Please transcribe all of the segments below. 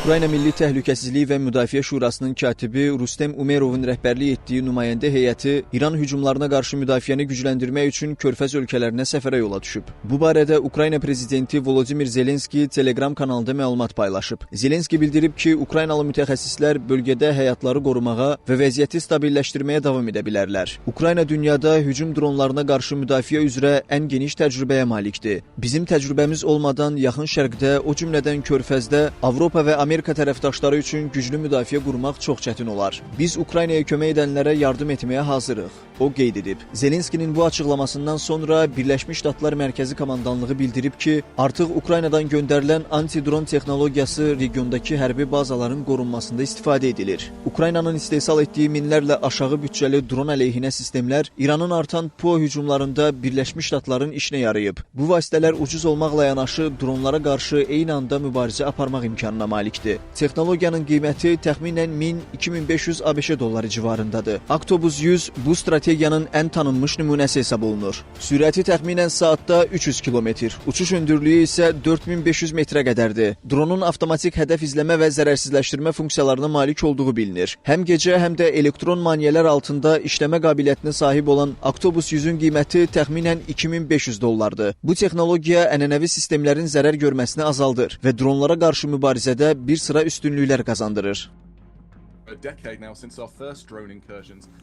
Ukrayna Milli Təhlükəsizlik və Müdafiə Şurasının katibi Rustem Umerovun rəhbərlik etdiyi nümayəndə heyəti İran hücumlarına qarşı müdafiəni gücləndirmək üçün Körfəz ölkələrinə səfərə yola düşüb. Bu barədə Ukrayna prezidenti Volodimir Zelenski Telegram kanalında məlumat paylaşıb. Zelenski bildirib ki, Ukraynalı mütəxəssislər bölgədə həyatları qorumağa və vəziyyəti stabilləşdirməyə davam edə bilərlər. Ukrayna dünyada hücum dronlarına qarşı müdafiə üzrə ən geniş təcrübəyə malikdir. Bizim təcrübəmiz olmadan Yaxın Şərqdə, o cümlədən Körfəzdə, Avropa və Amerika tərəfdaşları üçün güclü müdafiə qurmaq çox çətin olar. Biz Ukraynaya kömək edənlərə yardım etməyə hazırıq, o qeyd edib. Zelenskinin bu açıqlamasından sonra Birləşmiş Ştatlar Mərkəzi Komandanlığı bildirib ki, artıq Ukraynadan göndərilən antidron texnologiyası regiondakı hərbi bazaların qorunmasında istifadə edilir. Ukraynanın istehsal etdiyi minlərlə aşağı büdcəli dron əleyhinə sistemlər İranın artan PUA hücumlarında Birləşmiş Ştatların işinə yarayıb. Bu vasitələr ucuz olmaqla yanaşı dronlara qarşı eyni anda mübarizə aparmaq imkanına malikdir. Texnologiyanın qiyməti təxminən 1000-2500 ABŞ dolları civarındadır. Octopus 100 bu strategiyanın ən tanınmış nümunəsi hesab olunur. Sürəti təxminən saatda 300 km, uçuş hündürlüyü isə 4500 metrə qədərdir. Dronun avtomatik hədəf izləmə və zərərsizləşdirmə funksiyalarına malik olduğu bilinir. Həm gecə, həm də elektron maneələr altında işləmə qabiliyyətinə sahib olan Octopus 100-ün qiyməti təxminən 2500 dollardır. Bu texnologiya ənənəvi sistemlərin zərər görməsini azaldır və dronlara qarşı mübarizədə bir sıra üstünlüklər qazandırır.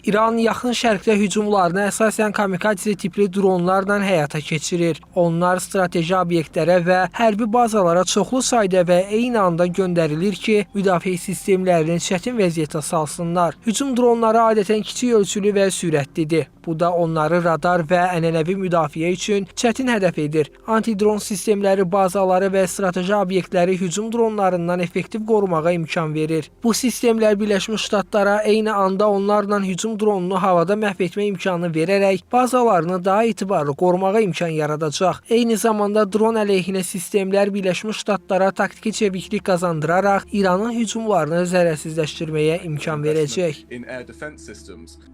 İran Yaxın Şərqdə hücumlarını əsasən kamikadze tipli dronlarla həyata keçirir. Onlar strateji obyektlərə və hərbi bazalara çoxlu sayda və eyni anda göndərilir ki, müdafiə sistemlərini çətin vəziyyətə salsınlar. Hücum dronları adətən kiçik ölçülü və sürətlidir. Bu da onları radar və ənənəvi müdafiə üçün çətin hədəf edir. Antidron sistemləri bazaları və strateji obyektləri hücum dronlarından effektiv qorumağa imkan verir. Bu sistemlər Birləşmiş Ştatlara eyni anda onlarla hücum dronunu havada məhv etmə imkanı verərək bazalarını daha etibarlı qorumağa imkan yaradacaq. Eyni zamanda dron əleyhinə sistemlər Birləşmiş Ştatlara taktiki çeviklik qazandıraraq İranın hücumlarını zərərsizləşdirməyə imkan verəcək.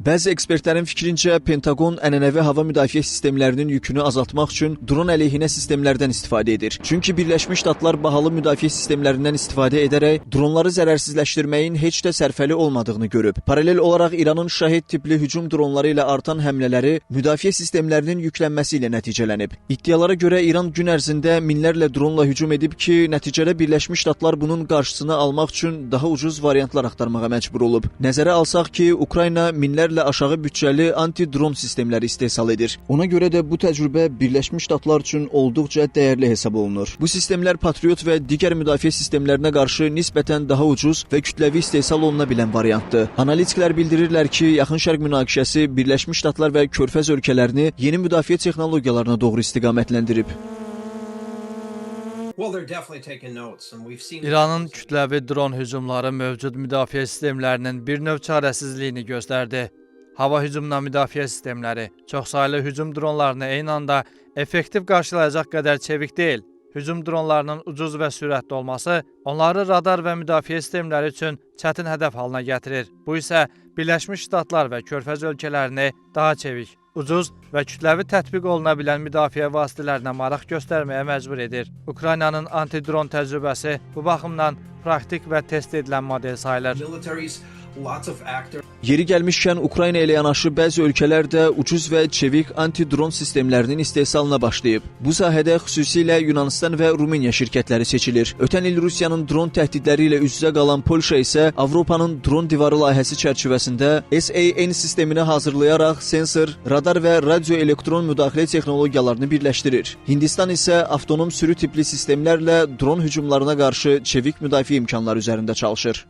Bəzi ekspertlərin fikrincə, Pentaqon ənənəvi hava müdafiə sistemlərinin yükünü azaltmaq üçün dron əleyhinə sistemlərdən istifadə edir. Çünki Birləşmiş Ştatlar bahalı müdafiə sistemlərindən istifadə edərək dronları zərərsizləşdirməyin heç də sərfəli olmadığını görüb. Paralel olaraq İranın Şahid tipli hücum dronları ilə artan həmlələri müdafiə sistemlərinin yüklənməsi ilə nəticələnib. İddialara görə İran gün ərzində minlərlə dronla hücum edib ki, nəticədə Birləşmiş Ştatlar bunun qarşısını almaq üçün daha ucuz variantlar axtarmağa məcbur olub. Nəzərə alsaq ki, Ukrayna minlərlə aşağı büdcəli antidron sistemləri istehsal edir. Ona görə də bu təcrübə Birləşmiş Ştatlar üçün olduqca dəyərli hesab olunur. Bu sistemlər Patriot və digər müdafiə sistemlərinə qarşı nisbətən daha ucuz və kütləvi istehsal oluna bilən variantdır. Analitiklər bildirirlər ki, Yaxın Şərq münaqişəsi Birləşmiş Ştatlar və Körfəz ölkələrini yeni müdafiə texnologiyalarına doğru istiqamətləndirib. İranın kütləvi dron hücumları mövcud müdafiə sistemlərinin bir növ çarəsizliyini göstərdi. Hava hücumuna müdafiə sistemləri çoxsaylı hücum dronlarını eyni anda effektiv qarşılayacaq qədər çevik deyil. Hücum dronlarının ucuz və sürətli olması onları radar və müdafiə sistemləri üçün çətin hədəf halına gətirir. Bu isə Birləşmiş Ştatlar və Körfəz ölkələrini daha çevik, ucuz və kütləvi tətbiq oluna bilən müdafiə vasitələrinə maraq göstərməyə məcbur edir. Ukraynanın antidron təcrübəsi bu baxımdan praktik və test edilən model sayılır. Yeri gəlmişkən, Ukrayna ilə yanaşı bəzi ölkələr də ucuz və çevik antidron sistemlərinin istehsalına başlayıb. Bu sahədə xüsusilə Yunanistan və Rumıniya şirkətləri seçilir. Ötən il Rusiyanın dron təhdidləri ilə üz-üzə qalan Polşa isə Avropanın dron divarı layihəsi çərçivəsində SAN sistemini hazırlayaraq sensor, radar və radioelektron müdaxilə texnologiyalarını birləşdirir. Hindistan isə avtonom sürü tipli sistemlərlə dron hücumlarına qarşı çevik müdafiə imkanları üzərində çalışır.